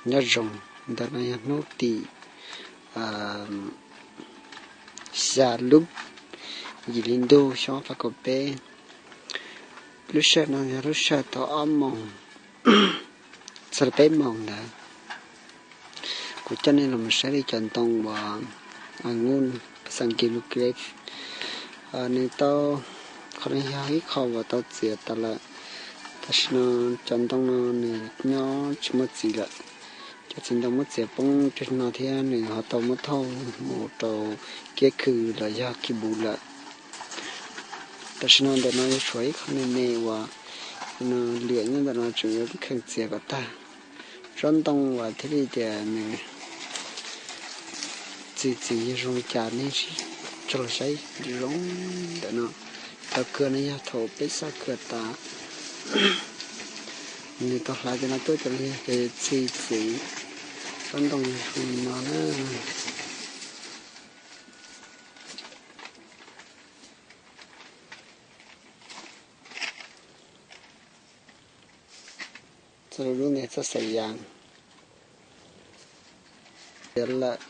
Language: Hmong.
Nyob zoo, ntawm no yog hnub tim xya lub yim hli ntuj xyoo ob phav kaum peb. Lub sij hawm no yog lub sij hawm tau ob moos txog peb moos ntawd. Kuv coj nej los saib li cov ntoo uas anguj, pab xas nkis lus grape, nws tau, qhov no yog ib qho uas tau txiav tas lawm. Tam sim no cov ntoo no nws nyob tsis muaj txiv lawm. Cov txiv ntoo muab txiav poob rau no thiab nws ho tau muab thauj mus rau kiab khw los yog kiv npus lawm. Tam sim no ntawm no yuav tshuav ib qho me me uas lwam nyob ntawm no tseem yuav kheev txiav kom tag. Tsob ntoo uas thiaj li tias nws txi txiv zoo li cas nej tso los saib zoo ntawm no. Tau kawg no yog thaum peb xaj kawg tas, nws tau hlawv cov no tuaj, cov no yog txi txiv. Tsob ntoo zoo li no na. Txoj lub ntawd txoj xaim yas tiav lawm.